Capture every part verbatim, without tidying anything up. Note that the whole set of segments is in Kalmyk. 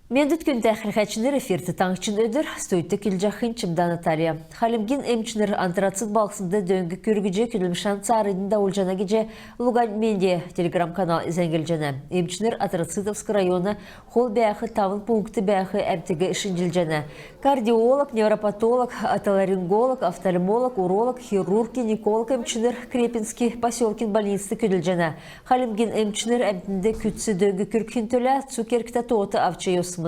Мендвт, күндтә хәләһәчнр! Эфирт «Таңһчин өдр», студьд көдлҗәхнь Чимдә Наталья. Хальмгин эмчнр Антрацит балһснд дөң күргҗ, көдлмшән цааранднь давулҗана гиҗ «Лугань медиа» телеграм-канал зәңглҗәнә. Эмчнр Антрацитовск района хол бәәх тавн пунктд бәәх әмтиг шинҗлҗәнә. Кардиолог, невропатолог, отоларинголог, офтальмолог, уролог, хирург, гинеколог эмчнр Крепинский поселкин больницд көдлҗәнә. Хальмгин эмчнр әмтнд күцц дөң күргхин төлә цуг кергтә тоот авч йовсмн.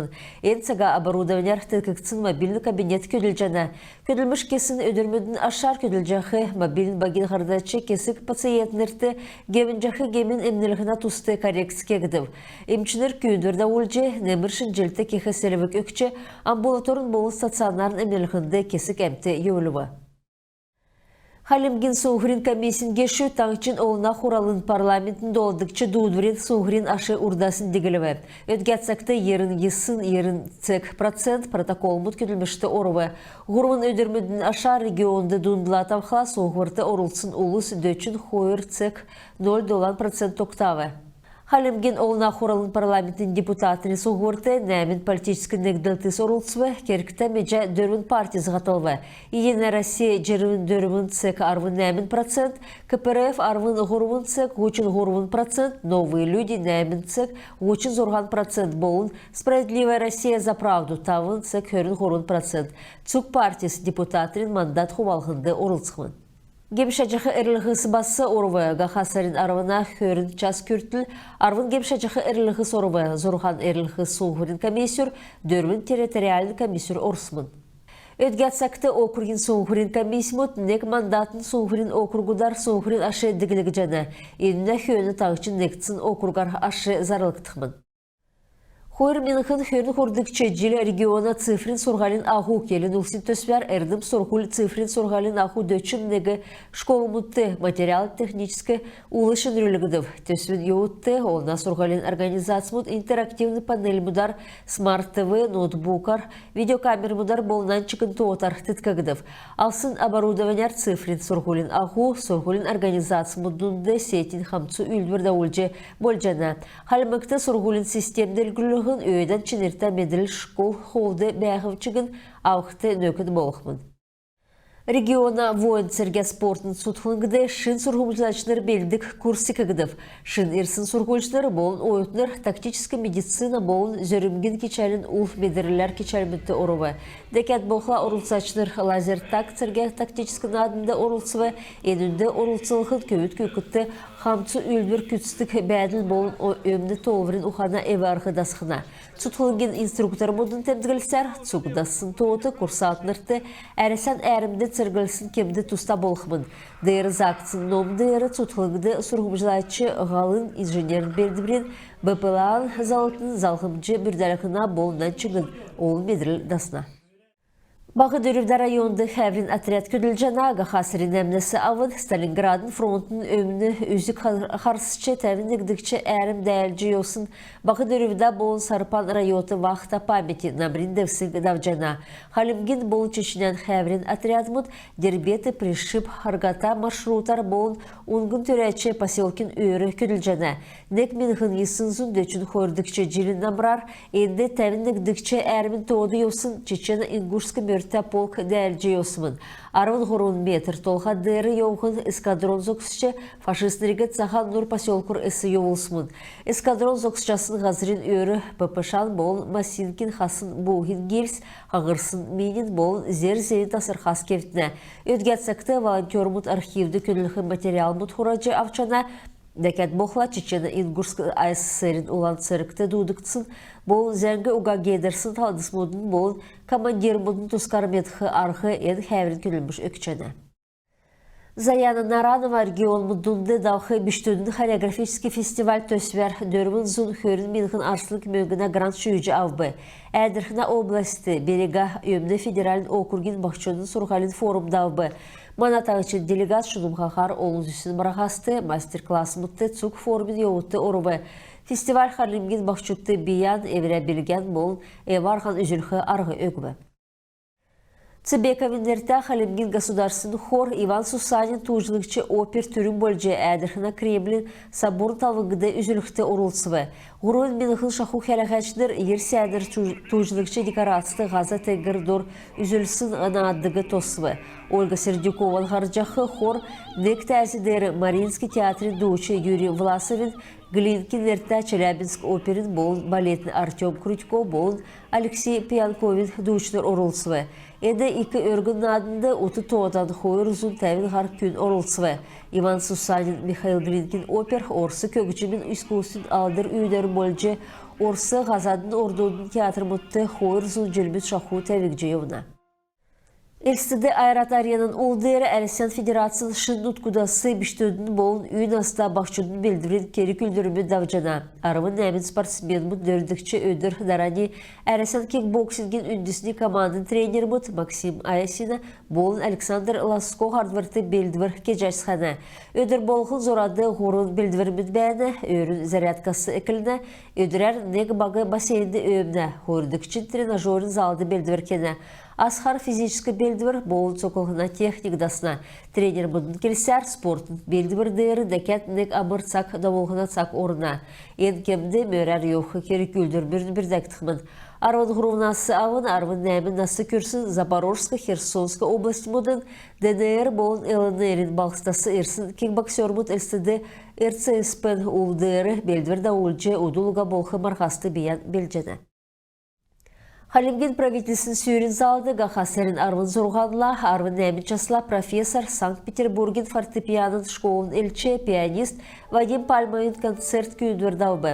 Эн цага оборудованяр теткгдсн мобильн кабинет көдлҗәнә. Көдлмш кесн өдрмүдин ашар көдлҗәх мобильн багин һардач кесг пациентнрт гемнҗәх гемин эмнлһнә туст коррекц кегдв. Эмчнр күүндвр давулҗ, немр шинҗлт кех селвг өгч, амбулаторн болн стационарн эмнлһнд кесг әмт йовулв. Хальмгин суңһврин комиссин гешүд таңһчин Олна Хуралын парламентин долдгч дуудврин суңһврин аш урдаснь диглв. Өдгә цагт йирн йисн йирн цег процент протоколмуд көдлмшт орв. Һурвн өдрмүдин ашар регионд дундла тавхла суңһврт орлцсн улс дөчн хойр цег ноль долан процент тогтав. Хальмгин Олна Хуралын парламентин депутатнрин суңһврт нәәмн политическ негдлтс орлцв. Кергтә меҗә дөрвн партьс һатлв: «Единая Россия» җирн дөрвн цег арвн нәәмн процент, КПРФ арвн һурвн цег һучн һурвн процент, «Новые люди» нәәмн цег һучн зурһан процент болн «Справедливая Россия — за правду» тавн цег хөрн һурвн процент. Цуг партьс депутатнрин мандат хувалһнд орлцхмн. Гемшәҗәх эрлһс бас орв. Һаха сарин арвна хөрн час күртл арвн гемшәҗәх эрлһс орв. Зурһан эрлһс суңһврин комиссүр, дөрвн территориальн комиссүр орсмн. Өдгә цагт округин суңһврин комиссмуд нег мандатн суңһврин округудар суңһврин аш диглгдҗәнә. Энүнә хөөн таңһчин негдсн округар аш зарлгдхмн. Хойр миңһн хөрн һурвдгч җил региона «Цифрин сурһулин аһу» келн-улсин төсвәр «Эрдм-сурһуль» цифрин сурһулин аһу дөчн нег школмудт материал-техническ ул шинрүлгдв. Төсвин йовудт олна сурһулин организацмуд интерактивн панельмудар, смарт-ТВ, ноутбукар, видеокамермудар болн нань чигн тоотар теткгдв. Авсн оборудованяр «Цифрин сурһулин аһу» сурһулин организацмудын дунд сетин хамцу үүлдвр давулҗ болҗана. Хальмгт сурһулин систем делгрүллһн өөдән чинртә медрл школ холд бәәхв чигн авхд нөкд болхмн. Региона «Воин» цергә-спортын цутхлңд шин сурһмҗлачнр белддг курс секгдв. Шин ирсн сурһульчнр болн оютнр тактическ медицина болн зөрмгин кичәлин ул медрләр кичәлмүдт орв. Дәкәд болхла орлцачнр «Лазертаг» цергә-тактическ нааднд орлцв. Энүнд орлцлһн көвүд күүкдт хамцу үүлдвр күцәдг бәәдл болн өмн тоолврин ухана эв-арһ дасхна. Цутхлңгин инструктормудын темдглсәр, цуг дассн тоот курсантнрт Әрәсән әәрмд церглсн кемд туста болхмн. Деер заагдсн ном деер цутхлңд сурһмҗлач һалын инженерн белдврин, БПЛА-н заллтын, залһмҗ бүрдәлһнә болн нань чигн олн медрл дасна. Баһ Дөрвдә районд хәәврин отряд көдлҗәнә. Һаха сарин нәәмнәс авн Сталинградын фронтын өмн үзг хар-, харсч, тәвн негдгч әәрм дәәлдҗ йовсн Баһ Дөрвдә болн Сарпан районд «Вахта памяти» намрин девсң давҗана. Хальмгин болн Чечнян хәәврин отрядмуд Дербент, Пришиб, Харгата маршрутар болн Унгн Төрәч поселкин өөр көдлҗәнә. Нег миңһн йисн зун дөчн хойрдгч җилин намрар энд тәвн негдгч әәрмин тоод йовсн Чечено-Ингушск мөртә полк дәәлдҗ йовсмн. Арвн һурвн метр толһа деер йовһн эскадрон зогсч, фашистнриг Цаһан Нур поселкур эс йовулсмн. Эскадрон зогсчасн һазрин өөр ППШ-н болн Масинкин хасн бууһин гильз, хаһрсн минин болн зер-зевин тасрхас кевтнә. Өдгә цагт волонтермуд архивд көдлх материалмуд хураҗ авчана. Дәкәд болхла Чечено-Ингушск АССР-ин Улан цергт дуудгдсн болн зәңг уга геедрсн талдсмудын болн командирмудын тускар медх арһ эн хәәврин көдлмш өгчәнә. Заяна Наранова регионмуд дунд давх бичкдүдин хореографическ фестиваль төсвәр дөрвн зун хөрн миңһн арслң мөңгнә грант шүүҗ авв. Әәдрхнә областьд «Берега» Өмн федеральн округин баһчудын сурһулин форум давв. Мана таңһчин делегат шунмһаһар олн зүсн марһаст, мастер-классмудт, цуг форумин йовудт орв. Фестиваль хальмгин баһчудт бийән, эврә билгән болн эв-арһан үзүлх арһ өгв. Цебековин нертә Хальмгин государственн хор Иван Сусанин тууҗлгч опер түрүн болҗ Әәдрхнә Кремлин соборн талвңд үзүлхд орлцв. Һурвн миңһн шаху хәләһәчнр йир сәәнәр тууҗлгч декорацд һаза теңгр дор үзүлсн наадыг тосв. Ольга Сердюкован һардҗах хор нег тәәз деер Мариинский театрин дууч Юрий Власовин, Глинкин нертә Челябинск оперин болн балетин Артём Крутько болн Алексей Пьянковин дуучнр орлцв. Эн ик өргн нааднд ут тоодан хойр зун тәвн һар күн орлцв. Иван Сусанин Михаил Глинкин опер орс көгҗмин искусствин алдр үүдәвр болҗ орс, һазадын ордудын театрмудт хойр зун җилмүд шаху тәвгдҗ йовна. Элстд «Ойрат Аренан» ул деер Әрәсән Федерацин шин нутгудас бичкдүдин болн үй наста баһчудын белдврин керг-үүлдврмүд давҗана. Арвн нәәмн спортсменмүд дөрвдгч өдр дарани Әрәсән кикбоксингин үндсн командин тренермүд Максим Аясина болн Александр Ласко һардврт белдвр кеҗәсхәнә. Өдр болһн зурад һурвн белдврмүд бәәнә, өрүн зарядкас эклнә. Өдрәр нег баг бассейнд өөмнә, хойрдгчнь тренажерн залд белдвр кенә. Асхар физическ белдвр болн цоклһна техник дасна. Тренермүдин келсәр, спортын белдвр деер дәкәд нег амр цаг давулһна цаг орна. Эн кемд мөрәр йовх керг-үүлдврмүд бүрдәгдхмн. Арвн һурвнас авн арвн нәәмн нас күрсн Запорожск, Херсонск областьмудын, ДНР болн ЛНР-ин балһсдас ирсн кикбоксермүд Элстд РЦСП-н ул деер белдвр давулҗ, удл уга болх марһаст бийән белдҗәнә. Хальмгин правительствин сүрин залд һаха сарин арвн зурһанла арвн нәәмн часла профессор, Санкт-Петербургин фортепианон школын элч, пианист Вадим Пальмовин концерт-күүндвр давв.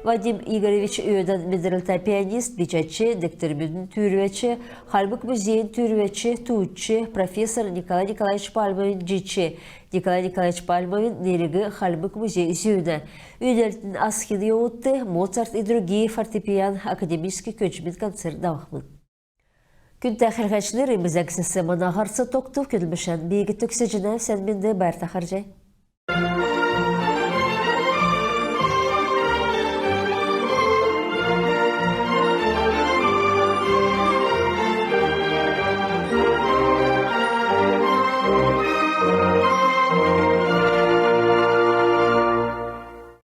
Вадим Игоревич өөдән медрлтә пианист, бичәч, дегтрмүдин түүрвәч, Хальмг музейин түүрвәч, тууҗч, профессор Николай Николаевич Пальмовин җич. Николай Николаевич Пальмовин нериг Хальмг музей зүүнә. Үүдәлтин асхин йовудт «Моцарт и другие» фортепиан академическ көгҗмин концерт давхмн. Күндтә хәләһәчнр, эн зәңгсәс мана һарц тогтв. Көдлмшән би төгсәҗәнәв. Сән менд, байрта харһий.